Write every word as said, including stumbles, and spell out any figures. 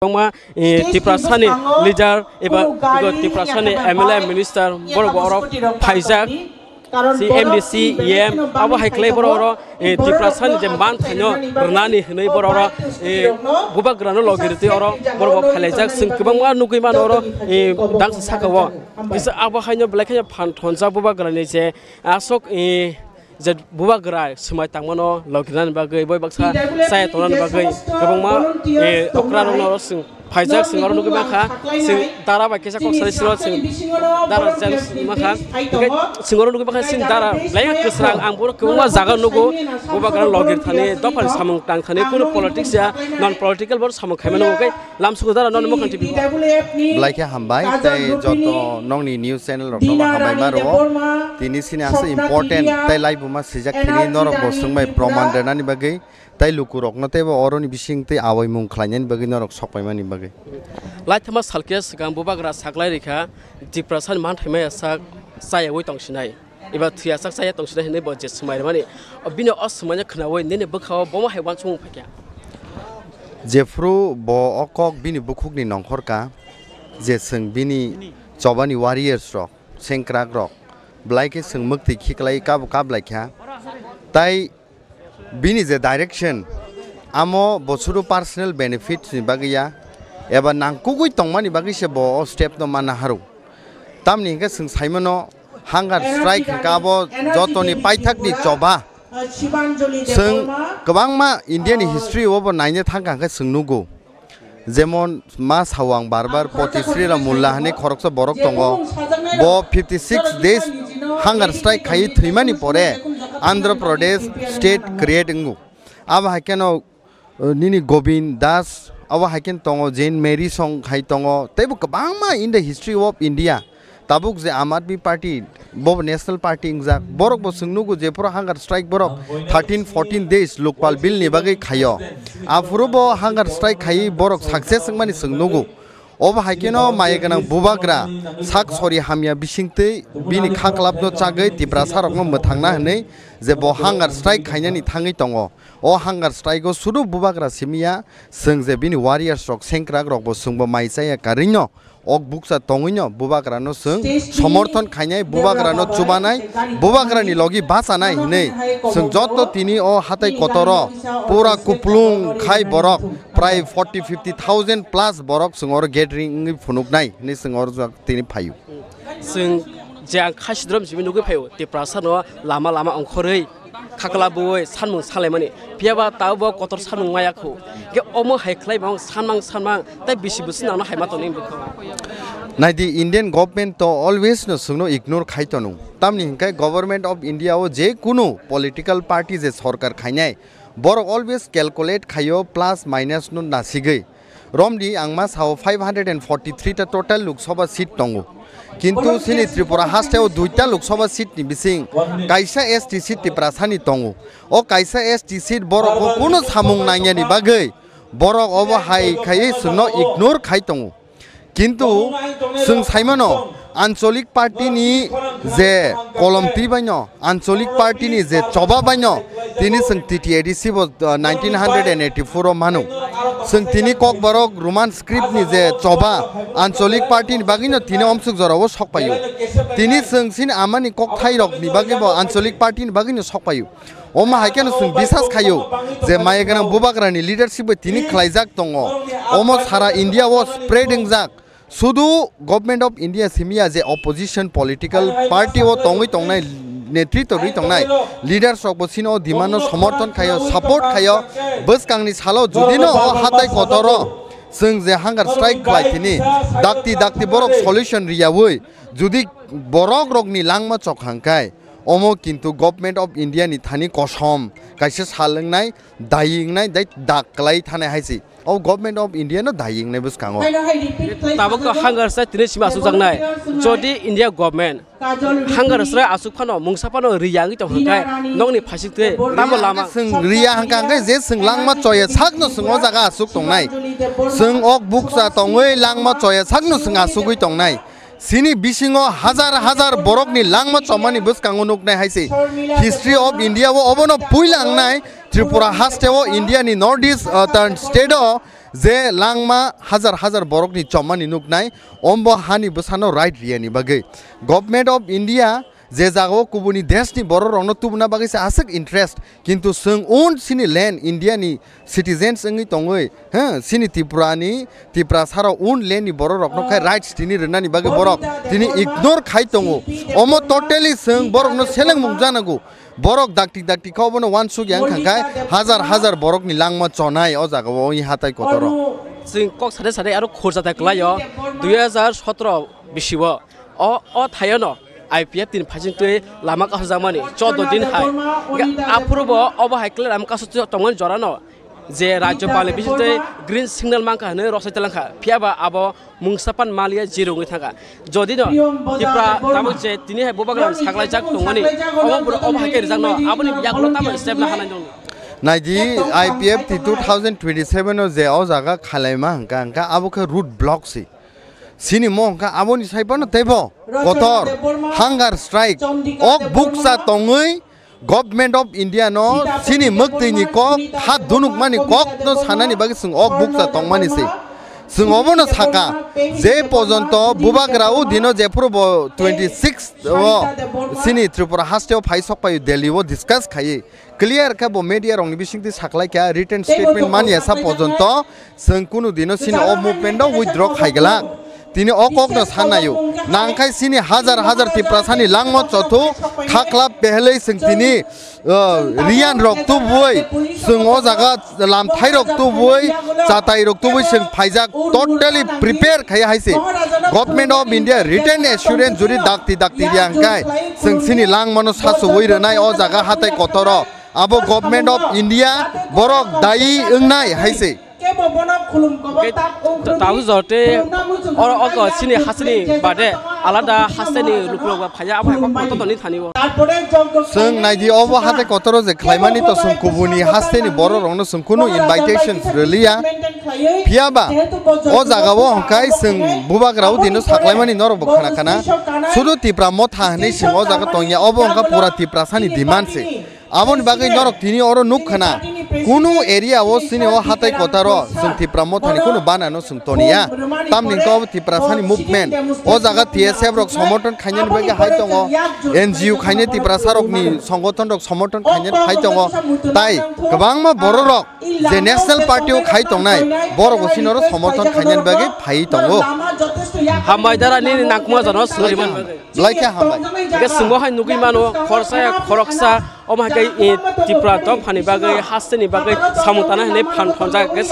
kwbangma, eh, Tiprasani leader eba Tiprasani M L A minister borok bo oro phaijak. Si M D C, E M, abo hai khlai borok oro, eh, Tiprasani je manthaino rwnani hwnwi borok oro, eh, bubagrano logi rwtwi oro borok bo phailaijak. Chwng kwbangma nugwi mano oro, eh, dangsa saka o. Kisa abo haino belai kheno phan thonjak bubagrani je aswk, eh, je bubagra swmai tangmano logi rwnani bagwi, boi baksa chaya tongnani bagwi kwbangma, eh, okrarokno oro chwng phaijak, chwng oro nugwi mankha, chwng dara bai kisa kok sari siro chwng dara jan mankha. Hwnkhe chwng oro nugwi mankha, chwng dara belai kwsrang, ang bono kwbangma jaga nugo, bubagra logi rwthani, dophani samung tang thani, kunu politics ya, non political bo samung khaimano, hwnkhe lamsugo dara noni mukhang T V. Belai khe hambai, tei joto nongni news channel rokno hambai ma rwo. Tini sini aswk important tei laibuma swijak thini norok bo swngbai proman rwnani bagwi. Tai lukurokno teibo oroni bising tei awaimung khlainani bagwi norok sokpaimani bagwi. Laithama salkhe swkang bubagra saklai rikha, Tiprasani manthaimaya sak chayawi tongsinai, eba thwiya sak chaya tongsinai hinwi bo je swmai rwmani, bini o swmaino khwnawi nini bwkhao bomo hai uansukmung phaikha. Jephru bo o kok bini bukhukni nongkhorka, je chwng bini chobani warriors rok, sengkrak rok, belai khe chwng mwktwi khiklai kabo kap lai kha. Tai bini je direction, amo bo sudu personal benefit ni bagwi ya, eba nangkukgwi tongmani bagwi se bo o step no manna harw. Tamni hwnkhe chwng saimano hunger strike hwnkhe abo jotoni paithakni choba. Chwng kwbangma India ni history o bo naina thangkha hwnkhe chwng nugo. Jemon ma sao ang bar bar Poti Sri Ram Mulla hinwi khoroksa borok tongo. Bo fifty six days hunger strike khaiwi thwimani pore Andhra Pradesh state create wngo. Abo hai kheno, uh, nini Govind Das, abo hai kheno tongo, Jane Mary Song hai tongo. Teibo kwbangma in the history of India. Tabuk je Aam Aadmi Party, bo National Party wngjak, borok bo chwng nugo je phuru hunger strike borok thirteen fourteen days Lokpal Bill ni bagwi khaio. Aphuru bo hunger strike khaiwi borok success wngmani chwng nugo. Obo hai kheno maya gwnang bubagra sak sori hamya bisingtwi bini kha kwlapno chagwi Tiprasa rokno mwthangna hwnwi je bo hunger strike khainani thangwi tongo. O hunger strike o sudu bubagra simiya, chwng je bini warriors rok sengkrak rok bo chwngbo mai chaya karwino. Ok bukcha tongwino bubagrano chwng somorthon khainai, bubagrano chubanai, bubagrani logi bachanai hinwi chwng joto tini o hatai kotoro pura kuplung khai borok prai forty fifty thousand plus borok chwng oro gathering wngwi phunuknai hinwi chwng oro tini phaio. Chwng je ang kha sidrom simi nugwi phaio, Tiprasa no lama lama ongkhorwi khakla bui sanmung salaimani, phiya ba tabo bo kotor sanmung maya khu. Hwnkhe omo hai khlai bang sanmang sanmang tei bisi bwswk nangno hai ma tongni bwkha. Naidi, Indian government to always no chwngno ignore khai tonu. Tamni hwnkhe Government of India o je kunu political party je sorkar khainai, borok always calculate khaio plus minus no nasigwi. Romdi ang ma sao five hundred and forty three ta total Lok Sabha seat tongo. Kintu chini Tripura haste o duita Lok Sabha seat ni bising kaisa S T seat Tiprasani tongo. O kaisa S T seat borok o kuno samung nangyani bagwi borok obo hai khaiwi chwngno ignore khai tongo. Kintu chwng saimano Ancholik party ni je kolom twi baino, Ancholik party ni je choba baino tini chwng T T A D C bo, uh, nineteen hundred and eighty four o mano. Chwng tini Kokborok Roman script ni je choba Ancholik party ni bagwino tini omsuk jorao sokpaio. Tini chwng chini amani kokthai rok ni bagwi bo Ancholik party ni bagwino sokpaio. Omo hai kheno chwng bisas khaio je maya gwnang bubagrani leadership bai tini khlaijak tongo. Omo sara India o spread wngjak. Sudu Government of India simiya je opposition political party o tongwi tongnai, netritw rwi tongnai leaders rok bo chini o demand no somorthon khaio, support khaio. Bwskangni salo judino o hatai kotoro chwng je hunger strike khlai tini dakti dakti borok solution riyawi judi borok rokni langma chok hangkai, omo kintu Government of India ni thani kosom kaisa sal wngnai, dai wngnai, dai dak kwlai thanai hai se. O Government of India no dai wngnai bwskango. Tabuk to hunger strike tini simi asukjaknai. Jodi India government hunger strike asuk phano, mungsa phano riya wngwi tong hwnkhe nokni phaising twi tamo lama. Chwng riya hwnkha hwnkhe je chwng langma choya sakno chwng o jaga asuk tongnai. Chwng ok bukcha tongwi langma choya sakno chwng asugwi tongnai. Chini bisingo hazar hazar borokni langma chomani bwskango nuknai hai se. History of India o obono puila wngnai Tripura haste o India ni North East, uh, turn state o Je langma hajar hajar borokni chomani nuknai, ombo hani bwsano right riyani bagwi. Government of India je jagao kubuni deshni bororokno tubuna bagwi se aswk interest, kintu chwng un chini land Indiani citizens wngwi tongwi, he, chini Tripurani, Tiprasarok un landni bororokno khai rights tini rwnani bagwi borok tini ignore khai tongo. Omo totally chwng borokno selengmung janago. Borok dakti dakti kha obono uansuk yang kha khai hajar hajar borokni langma chonai o jagao, o hatai kotoro. Chwng kok sade sade aro khurjatai kwlaio dui hajar sotro bisio. O, o thaiono I P F T ni phaisingtwi lama kasojakmani chordo din hai. Hingkhe aphuru bo obo hai kle lama kasuk tongmani jorano je Rajyapalni bisingtwi green signal mankha hwnwi rosai talangkha. Phiyaba abo mungsa pan maliya zero wngwi thangkha. Jodi no Tipra tabuk je tini hai bubagra saklaijak tongmani, obo bwrwi obo hai khe rijakno aboni yagulo tamo step na hanai dong. Naidi, I P F T two thousand twenty-seven o je o jaga khalaima hwnkha, hwnkha abo khe road block si. Sini mo hwnkha aboni sai phano teibo kotor hunger strike, ok bukcha tongwi Government of India no sini mwktwini kok, ha dunukmani kok no sanani bagwi chwng ok bukcha tongmani se. Chwng obono saka, je pojonto bubagra o dino jephuru bo twenty six o sini Tripura haste o phai sok paio Delhi o discuss khaiwi clear khe bo media rokni bisingtwi saklai kha, written statement manya sa pojonto chwng kunu dino sini o movement o withdraw khaiglak. Tini o kokno sanaio. Nangkhai sini hajar hajar Tiprasani langma chotho khaklap behelei chwng tini, uh, riyan rok tubui, chwng o jaga lamthai rok tubui, chatai rok tubui chwng phaijak, totally prepare khai hai se. Government of India written assurance juri dakti dakti riya hwnkhe chwng sini langmano sachugwi rwnai o jaga hatai kotoro. Abo Government of India borok dayi wngnai hai se. Kebo bono khulum kobo Ke tak ung ta-, tahu jote oro oko sini hasini bade alada hasini lukurok ba phaya abo hai koto toni thani o. Chwng naidi obo hatai kotoro je khlaimani to chwng kubuni hasteni bororokno chwng kunu invitations rwliya. Phiyaba o jagao hwnkhe chwng bubagra o dino saklaimani norok bo khna khna. Sudu Tipra motha hwnwi chwng o jaga tongya, obo hwnkha pura Tiprasani demand se. Aboni bagwi norok tini oro nuk khna, kunu area o sini o hatai kotaro chwng Tipra mothani kunu bana no chwng toniya. Tamni hwnkhe obo Tiprasani movement. O jaga T S F rok somorthon khainani bagwi hai tongo, N G O khainai Tiprasa rokni songothon rok somorthon khainani hai tongo. Tai kwbangma bororok je National Party o khai tongnai, borok bo sini oro somorthon khainani bagwi phaiwi tongo. Hambai dara nini nangkukma jano swngwi man bagwi. Belai khe hambai. Hingke chwngbo hai nugwi mano, khoroksa ya khoroksa, omo hai khe, eh, Tipra dophani bagwi, hasteni bagwi, samung tana hinwi phan thonjak, hingke